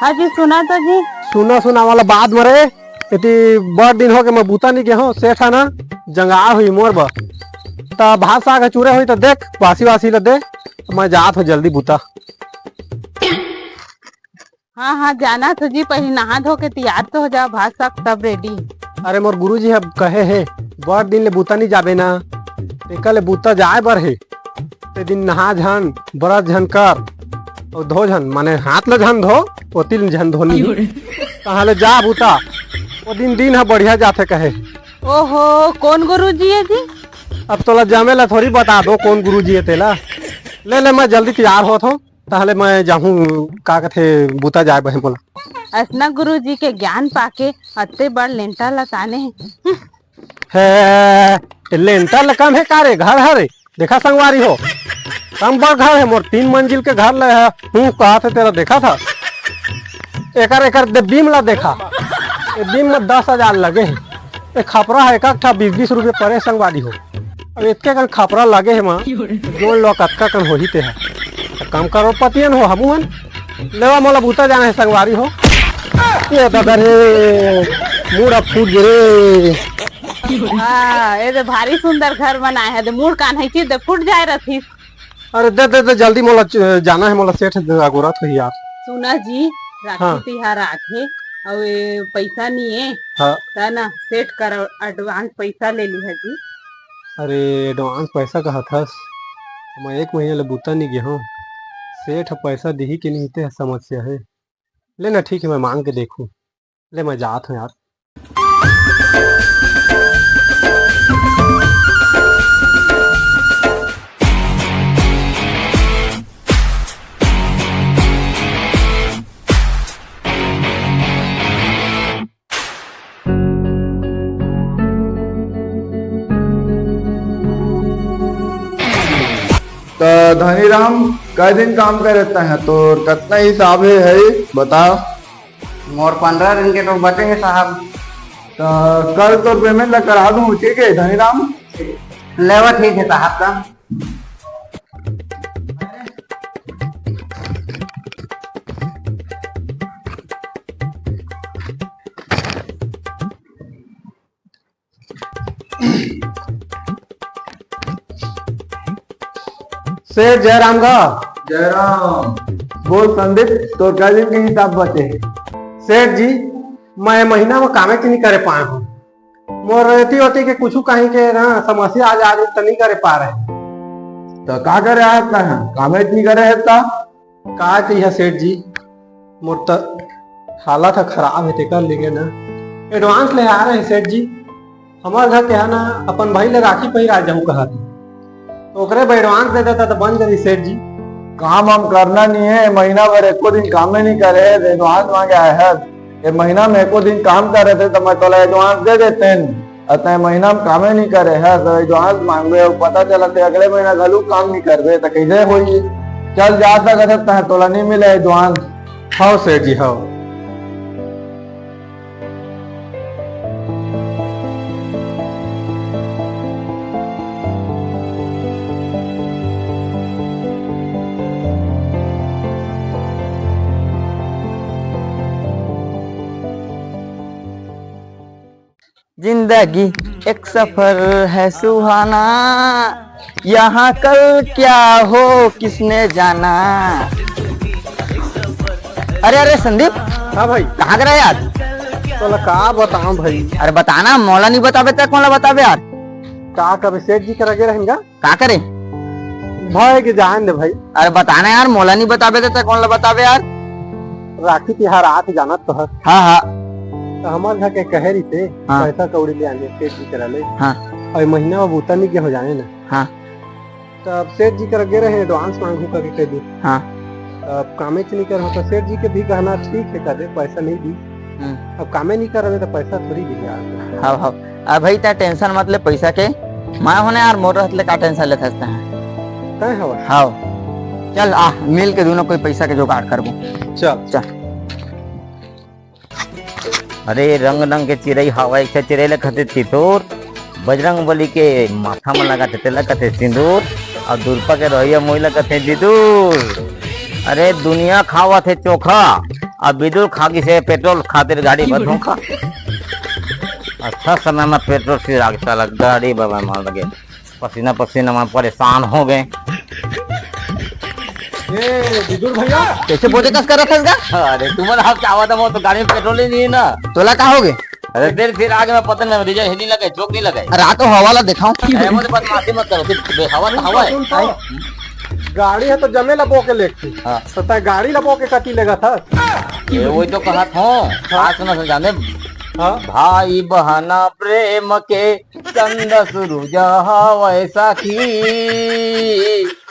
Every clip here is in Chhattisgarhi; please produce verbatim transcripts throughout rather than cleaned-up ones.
अजी सुना तो जी। सुना सुना वाला बाद म रे, एती बड़ दिन होगे मैं बूता नहीं गे हूँ, सेठ है ना जंगा हुई मोर बर। त भात साग चूरे हुई त देख, बासी वासी ल दे, मैं जात हो जल्दी बूता। हाँ हाँ, जाना तो जी, पहले नहा धो के तैयार तो हो जाओ, भात साग सब रेडी। अरे मोर गुरुजी ह कहे हे, बड़ दिन ले बूता नहीं जाबे ना, एकर ले बूता जाए बर हे। ते दिन नहा झन, ब्रश झन कर, अउ धो झन, माने हाथ ल झन धो, ओती ल झन धो नहीं। तहां ले जा बूता, ओ दिन दिन ह बढ़िया जाथे कहे। ओहो, कौन गुरुजी है जी? अब तोला जमे ला थोड़ी बता दो कौन गुरुजी है तेला। ले ले, मैं जल्दी तैयार होत हूँ। ताहले मैं जाहूँ, का कथे, बूता जाए बहे मोला। असना गुरुजी के ज्ञान पाके अत्ते बड़ लेंटा ल ताने हे। हे, लेंटा ल कम हे का रे, घर हरे। देखा संगवारी हो, कम बड़ घर हे मोर, तीन मंजिल के घर ले हे। हूँ, कहा थे तेरा देखा था, एकर, एकर दे बीम ला देखा, ये बीम में दस हजार लगे हे। ए खपरा हे, एक एक ठा बीस बीस रुपये परे संगवारी हो। अब इतके कन खपरा लगे हे माँ, जोड़ लो कतका कन होही ते ह। त कम करोड़पतियन हो हमू हन। लेवा मोला बूता जाना हे संगवारी हो। ये दादा रे, मूड़ अब फूट गे रे। हाँ, ये तो भारी सुंदर घर बनाए है, तो मूड़ कान है चीज फूट जाए रही। अरे दे, दे, दे, जल्दी मोला च-, जाना हे, मोला सेठ अगोरत होही यार। सुना जी, राखी हाँ। तिहार आथे, अउ ये पैसा नहीं है, हाँ। त ना सेठ कर एडवांस पैसा ले ली है जी। अरे एडवांस पैसा कहत हस, मैं एक महीना ले बूता नहीं गे हूँ, सेठ पैसा दिही कि नहीं ते समस्या है। ले ना ठीक है, मैं मांग के देखूँ। ले, मैं जात हूँ यार। त धनीराम, कै दिन काम करे तैं ह? तोर कतना हिसाब हे, हे बता। मोर पंद्रह दिन के तो बचे हे साहब। त कल तोर पेमेंट ला करा दूँ, ठीक हे धनीराम? लेवा ठीक हे साहब का। सेठ जयराम गा। जयराम। बोल संदीप, तोर कै दिन के हिसाब बचे हे? सेठ जी, मैं महीना में कामेच नहीं करे पाए हूँ। मोर एती ओती के कुछु कहीं के ना समस्या आ जा रही, त नहीं करे पा रहे। त का करे आज तैं ह? कामेच नहीं करे हे त? का कहिया सेठ जी, मोर त हालत ह खराब हे, तेकर लेगे ना एडवांस ले आ रहे सेठ जी। हमर घर के ह ना अपन भाई ले राखी पहिरा जाहूँ कहत हे, त ओकरे बर एडवांस दे देता त बन जाही सेठ जी। काम हम करना नहीं हे, महीना भर एको दिन कामे नहीं करे हे, एडवांस मांगे आए हे। ए महीना में एको दिन काम करे थे त मैं तोला एडवांस दे देतेन। अतः महीना में कामे नहीं करे हे, त एडवांस मांगबे अउ पता चला ते अगले महीना घलू काम नहीं करबे, त कैसे होई? चल जा सकत हे, तह तोला नहीं मिले एडवांस। हव सेठ जी, हव। जिंदगी एक सफर है सुहाना, यहाँ कल क्या हो किसने जाना। अरे, अरे संदीप, हाँ भाई। कहाँ गए यार? तोला का बताऊं भाई? अरे बताना, मोला नहीं बताबे त कोन ला बताबे यार? का कबे सेठ जी करा गे रहेन गा? का करे? भाई के जान दे भाई। अरे बताना यार, मोला नहीं बताबे त कोन ला बताबे यार? राखी तिहार आत हे जानत तो हस। हाँ, हाँ। त हमर घर के कहे रहिते, हाँ। पैसा कौड़ी ले आने सेठ जी करा ले। हाँ। अउ महीना में बूता नहीं के हो जाने ना। हाँ। त अब सेठ जी करा गे रहे, एडवांस मांगहूँ करके कह दी। हाँ। अब कामेच नहीं कर होता, सेठ जी के भी कहना ठीक हे, कह दे पैसा नहीं दी। हम्म। अब कामे नहीं करबे त पैसा थोड़ी दी यार। हाँ, हाँ। अब भाई तैं टेंशन मत ले पैसा के, मैं होने यार मोर रहत ले का टेंशन लेत हस तैं? तैं हवा? हाँ। चल आ, मिल के दोनों कोई पैसा के जुगाड़ करबो। चल। चल। अरे रंग रंग के चिरई हवा, एक ठे चिरई ल कथे तितुर, बजरंग बली के माथा म लगा थे तेला कथे सिंदूर, अउ दुरपा के रहइया मोई ल कथे बिदुर। अरे दुनिया खावत हे चोखा, अब बिदुर खा गिस हे, पेट्रोल खातिर गाड़ी बर धोखा। अच्छा समय में पेट्रोल सिरा गे, साला गाड़ी बर मैं मार लगे, पसीना पसीना में परेशान हो गए। ए, बिदुर भैया। कैसे बोझे कस कर रखस गा? अरे, तुमन आप चाहत हो तो गाड़ी में पेट्रोल ही नहीं है ना। तोला का हो गए? अरे, तेल फिर आगे में पता नहीं, डीजल ही नहीं लगे, चोक नहीं लगे। अरे, आ तो हवा ला दिखाओ। अरे, मुझे बदमाशी मत करो, फिर हवा तो हवा है। सुन तो, गाड़ी है तो जमे ला बो के लेके। हाँ। तो तय गाड़ी ला बो के कती लेगा था? ये वही तो कहा था। हाँ। आज सुना समझाने। हाँ। भाई बहना प्रेम के चंद सुरुज हवय सखी।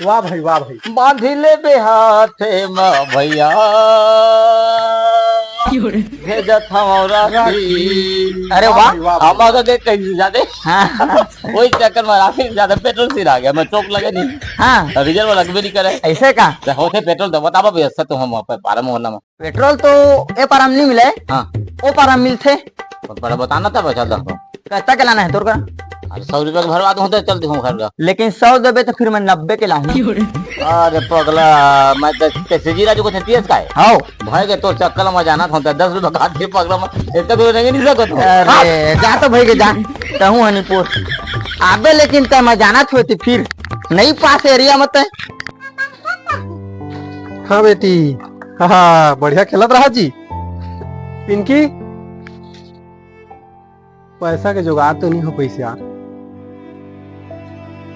वाह भाई, वाह भाई। बांधी ले बेहाथे म भैया। क्यों रे? भेजत हवं राखी। अरे वाह वाह, भाई, वाह, भाई। हम आगे के कहीं जाते। हाँ। वही चक्कर में राखी ज्यादा पेट्रोल सिरा गया, मैं चोक लगे नहीं। हाँ। डीजल वो लगबे नहीं करे। ऐसे का? तो होते पेट्रोल तो बताबा व्यवस्था तो हम वहाँ पे पारा मोहल्ला में। पेट्रोल तो ए पारा म नहीं मिले। हाँ। ओ पारा म मिलथे। तो पहले बताना था, बचा दस को। कत्ता के लाना है तोर का? अरे, सौ रुपया के भरवा दूँ तो चल दूँ घर का। लेकिन सौ देबे तो फिर मैं नब्बे के लाऊं। अरे पगला, मैं तो तेरे से जीरा जो को तेतीस का है। हाओ। भाई के तो चक्कर में जाना था, दस रुपया काट के पगला में इतना कोई नहीं, नहीं सकत हो। अरे, जा तो भाई के जा। तहूँ हनी पोर। आबे लेकिन तय मैं जाना थोती फिर। नहीं पास एरिया में तय। हाँ बेटी, हाँ, हाँ, बढ़िया खेलत रहा जी। पिंकी, पैसा के जुगाड़ तो नहीं हो पैसे यार।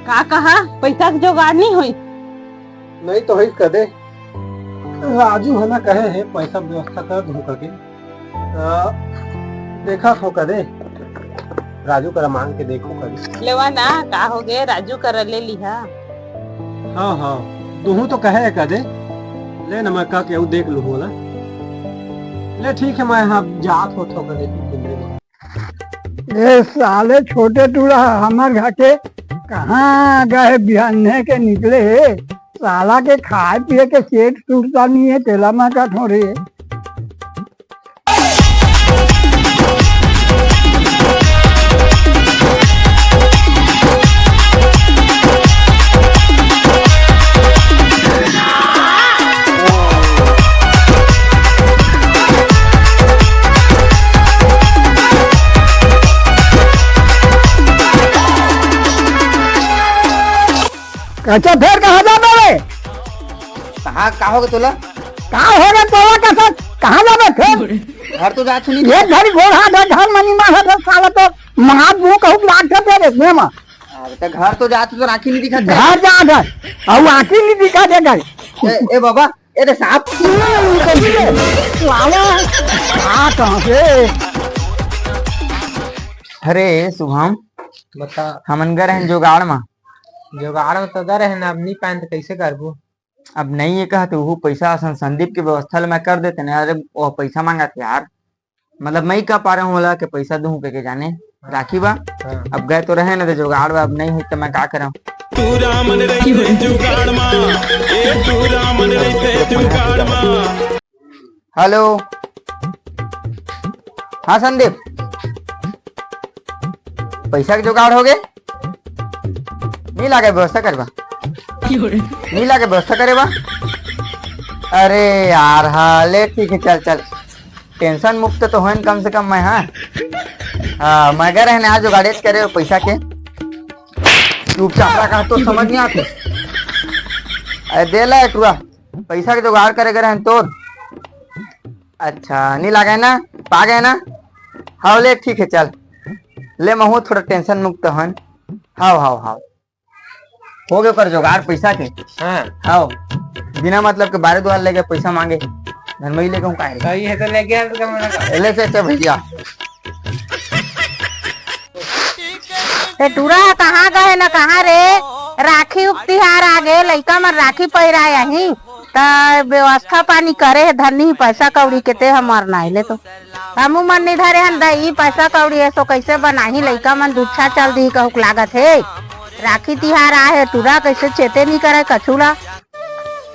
का कहा, पैसा के जुगाड़ नहीं होई? नहीं तो होई कदे, राजू है ना कहे है पैसा व्यवस्था कर दूँ करके। अ, देखा हो कदे, राजू करा मांग के देखो कदे। लेवा ना, का हो गए, राजू करा ले लिहा। हाँ, हाँ, तुहू तो कहे है कदे, ले ना मैं का केहू देख लू बोला। ले ठीक है, मैं हाँ जात हो तो कदे तू घूमने। ए साले छोटे टूरा, हमर घर के कहाँ गए बिहाने के निकले हे? साला के खाए पिए के सेठ सुरता नहीं है, तेला मैं का थोड़े। अच्छा, फेर कहाँ जाबे रे? कहाँ, का होगे तोला? का होगे तोला, कहाँ जाबे फेर? घर तो जा छुनी। एक घड़ी गोड़ हाथ है, घर मनी मार है, साला तो मार दूँ कहूँ लाग के तेरे, ने मा। अरे, तो घर तो जा, तू तो आँखी नहीं दिखा। घर जा घर, अब आँखी नहीं दिखा दे घर। ए, ए बाबा, ए रे सांप। लाला, आ कहाँ से? अरे शुभम, बता। हमन गए रहन जुगाड़ मा। जुगाड़ में तो गए रहन, अब नहीं पाएन तो कैसे करबो? अब नहीं ये कहते, वो पैसा असन संदीप के व्यवस्था ले मैं कर देते ना। अरे वो पैसा मांगा थे यार, मतलब मैं ही कह पा रहा हूँ ओला के पैसा दूँ के, के जाने राखी बा। हाँ। अब गए तो रहे ना तो जुगाड़ बा, अब नहीं हुई तो मैं का करूँ? तू रामन रहिते जुगाड़ मा, ए तू रामन रहिते जुगाड़ मा। हेलो, हाँ संदीप, पैसा के जुगाड़ हो गए? नहीं लागे व्यवस्था करबा, नहीं लागे व्यवस्था करे बा। अरे यार, हाँ ले ठीक है, चल चल। टेंशन मुक्त तो होइन कम से कम मैं, हाँ। हाँ, मैं गए रहने आज जुगाड़ेच करे पैसा के। चुपचाप रहा, कहा तो समझ नहीं आते। अरे दे ला एक रुआ, पैसा के जुगाड़ करे गए रहन तोर। अच्छा, नहीं लागे ना, पा गए ना? हाँ ले ठीक है, चल ले, महू थोड़ा टेंशन मुक्त हन। हाव हाव हाव। हो गए ओकर जुगाड़ पैसा के। हाँ। हाव। बिना मतलब के बारे दुआर लेके पैसा मांगे। धनमई लेके हूँ काहे? सही है तो ले गया तो कम ना। ले से, से भैया। ए टूरा कहाँ गए न कहाँ रे? राखी उप तिहार आ गए, लइका मन राखी पहिराए आही, त व्यवस्था पानी करे हे धरनी ही पैसा कौड़ी के ते हमर नाई ले तो। हमू मन नि धरे हन दई, पैसा कौड़ी हे सो कैसे बनाही, लइका मन दुच्छा चल दिही कहुक लागत हे। राखी तिहार आ हे, टूरा कैसे चेते नि करे कछु ला।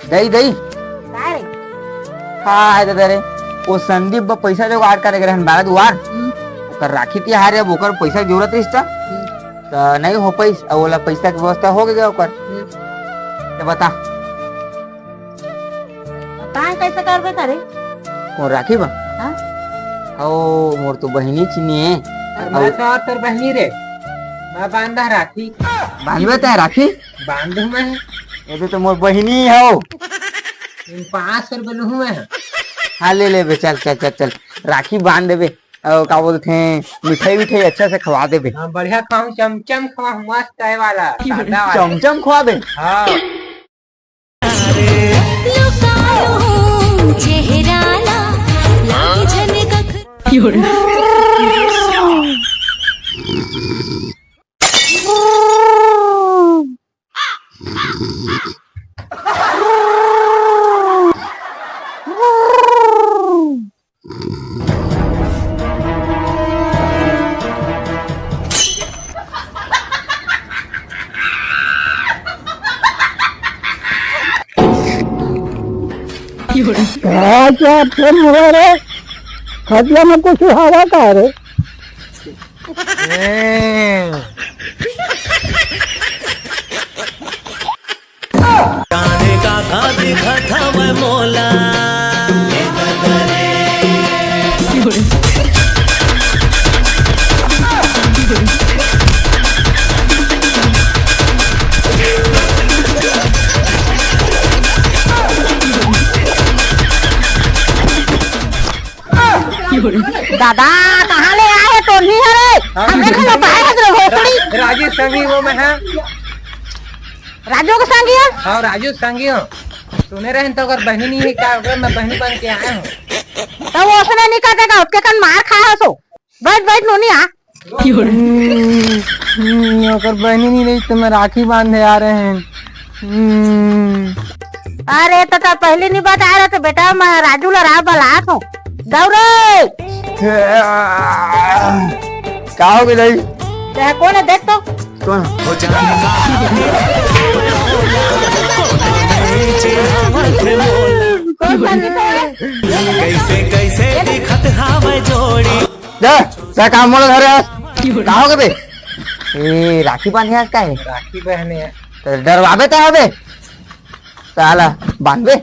दई, दई। का रे? हाँ, आय ददा रे, वो संदीप ब पैसा जुगाड़ करे गए रहन बारा दुआर। हम्म। ओकर राखी तिहार हे, अब ओकर पैसा के जरूरत रहिस त। हम्म। त नहीं हो पाइस, अब ओला पैसा के व्यवस्था हो गया ओकर। हम्म। त बता। बताए कैसे करबे करे? कौन राखी बा? हाँ? ओ, मोर तो बहिनी चिनी है। अरे, मैं तो और तोर बहिनी रे। मैं बांधा राखी। बांधबे तैं राखी? बांधू मैं। ये तो मोर बहिनी हो। इन पाँच सौ रुपये लूहूँ मैं। हाँ, ले लेबे, चल, चल, चल, चल। राखी बांध देबे। और का बोलते हैं, मिठाई विठाई अच्छा से खवा देबे। हाँ, बढ़िया खवाऊँ, चमचम खवाऊँ, मस्त है वाला, सादा वाला। चमचम खवा दे। हाँ। लुकाऊं चेहरा ला, लागे झन कख- क्या, क्या फेल हुआ रे? खटिया में कुछ हवा का रे? जाने का का दिखत हवय मोला। दादा, कहाँ ले आए तो नहीं हरे? हाँ। हमरे घर में पाए हस रे भोसड़ी। रा-, राजू संगी वो मैं है। राजू के संगी है? हाँ, राजू संगी हो। सुने रहे तो अगर बहनी नहीं है क्या, अगर मैं बहनी बन के आया हूँ। तो वो उसने नहीं कहते का, उसके कन मार खाया हो सो। बैठ, बैठ, नोनी आ। हम्म, हम्म, ओकर बहिनी नहीं रही तो मैं राखी बांधे आ रहे हैं। हम्म। अरे तो, तो पहले नहीं बता रहे तो बेटा, मैं राजू ला राह बलात हूँ। दौड़े। का हो गई? चाहे कौन है देख तो। कौन? कौन सा लिखा है? कैसे कैसे दिखत हावय जोड़ी। जा, जा काम मोड़ धरे आज। का हो गे बे? ए, राखी बांधे आज का है? राखी पहने है। तो डरवाबे तो हबे। साला, बांधबे।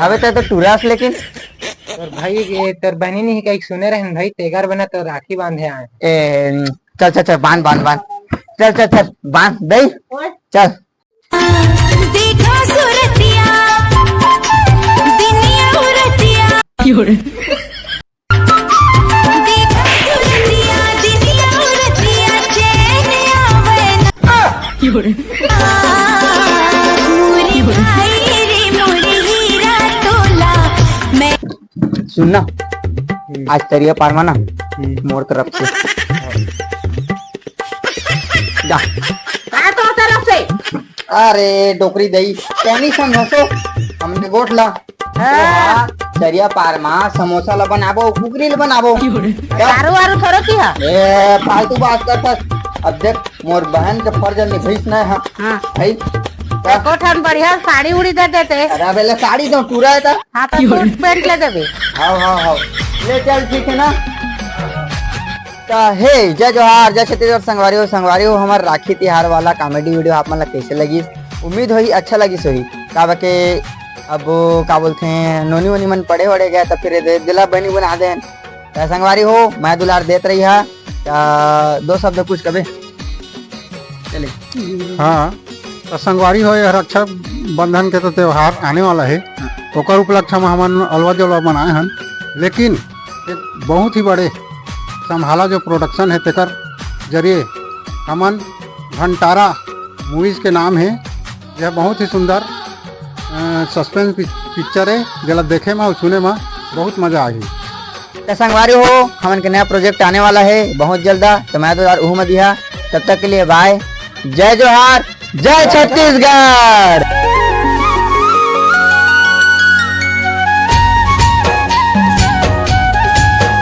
हबे तो, तो टूरास लेकिन। तोर भाई के, तोर बहिनी नहीं कहीं सुने रहन भाई, तेगर बना तो राखी बांधे आए। ए, चल, चल, चल, बांध, बांध, बांध। चल, चल, चल, बांध, दई। ओए। चल। देखा सूरतिया, दुनिया उरतिया। सुन ना, हम्म। आज तरिया पार मा ना, हम्म। मोर तरफ से। जा। हाँ, तो तरफ से। अरे, डोकरी दई, तैं नहीं समझसो, हमने गोठ ला। हाँ। तरिया पार मा समोसा ला बनाबो, कुकरी ला बनाबो। दारू वारू थोड़ो की हा? ए, फालतू बात करथस। अब देख, मोर बहन के फर्ज निभाइस ना हा। हाँ। भाई, एको ठन बढ़िया साड़ी उड़ी दे देते। अरे, पहले साड़ी दो, टूरा है ता। हाँ, तो सूट पैंट ले देबे। हाँ, हाँ, हाँ। ले चल, ठीक है ना? त हे, जय जोहार, जय छत्तीसगढ़ संगवारी हो, संगवारी हो, हमर राखी तिहार वाला comedy video आप मन ला कैसे लगिस? उम्मीद होही अच्छा लगिस होही। काबर के अब का बोलथे, नोनी वोनी मन पढ़े वढ़े गए त फिर दे, दिला बनी बना देन। त संगवारी हो, मैं दुलार देत रही हा, त दो शब्द कुछ कबे। चले। हाँ, त संगवारी हो, ये रक्षाबंधन के तो त्योहार आने वाला है, ओकर उपलक्ष्य में हमन अलवा जलवा बनाए हन, लेकिन एक बहुत ही बड़े संभाला जो production है, तेकर जरिए हमन भंटारा movies के नाम है। यह बहुत ही सुंदर, अ, suspense पि-, picture है, जेला देखे में और सुने में बहुत मजा आही। त संगवारी हो, हमन के नया project आने वाला है बहुत जल्दा, त मैं तो यार उहू में दिहा। तब तक के लिए bye, जय जोहार, जय छत्तीसगढ़।